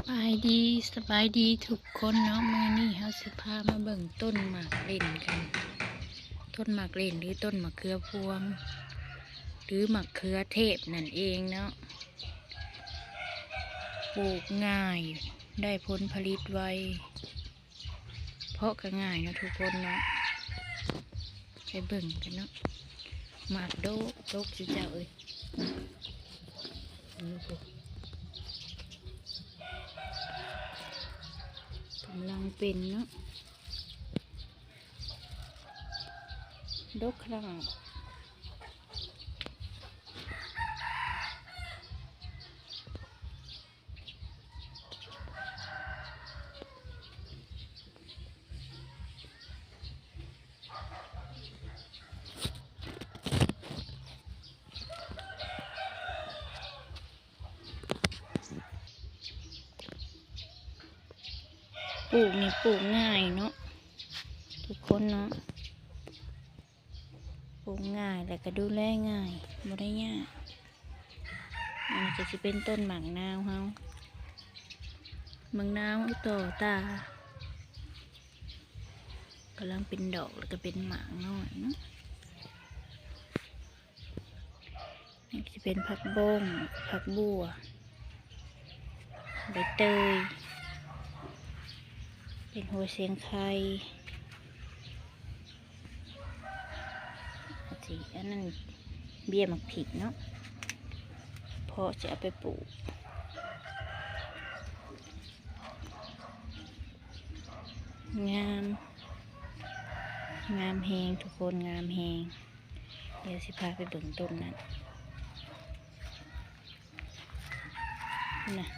ບາຍດີ ສະບາຍດີທຸກຄົນເນາະ. ມື້ນີ້ເຮົາຊິພາມາເບິ່ງຕົ້ນໝາກເລັ່ນກັນ, ຕົ້ນໝາກເລັ່ນ ຫຼື ຕົ້ນມະເຂືອພວງ ຫຼື ມະເຂືອເທບນັ້ນເອງເນາະ. ປູກງ່າຍ ໄດ້ຜົນຜະລິດໄວ ເພາະກໍງ່າຍເນາະທຸກຄົນເນາະ. ໄປເບິ່ງກັນເນາະ. ໝາກໂດກ ດົກຊິເຈົ້າເອີຍ. ນີ້ພຸ້ນ ກຳລັງເປັນເນາະ ດົກຂະໜາດ. ປູກນີ້ປູກງ່າຍເນາະທຸກຄົນເນາະ. ປູກງ່າຍ ແລ້ວກໍດູແລງ່າຍ ບໍ່ໄດ້ຍາກ. ອັນນີ້ກໍຊິເປັນຕົ້ນໝາກນາວເຮົາ, ໝາກນາວຕໍ່ຕາ ກຳລັງເປັນດອກ ແລ້ວກໍເປັນໝາກນ້ອຍເນາະ. ນີ້ຊິເປັນຜັກບົ້ງ ຜັກບົ່ວ ໃບເຕີຍ ເປັນຫົວເຊງໄຄ. ຊິອັນນັ້ນເບ້ຍໝາກພິກເນາະ ເພາະຊິເອົາໄປປູກ. ງາມ ງາມແຮງທຸກຄົນ ງາມແຮງ. ດຽວຊິພາໄປເບິ່ງຕົ້ນນັ້ນນະ.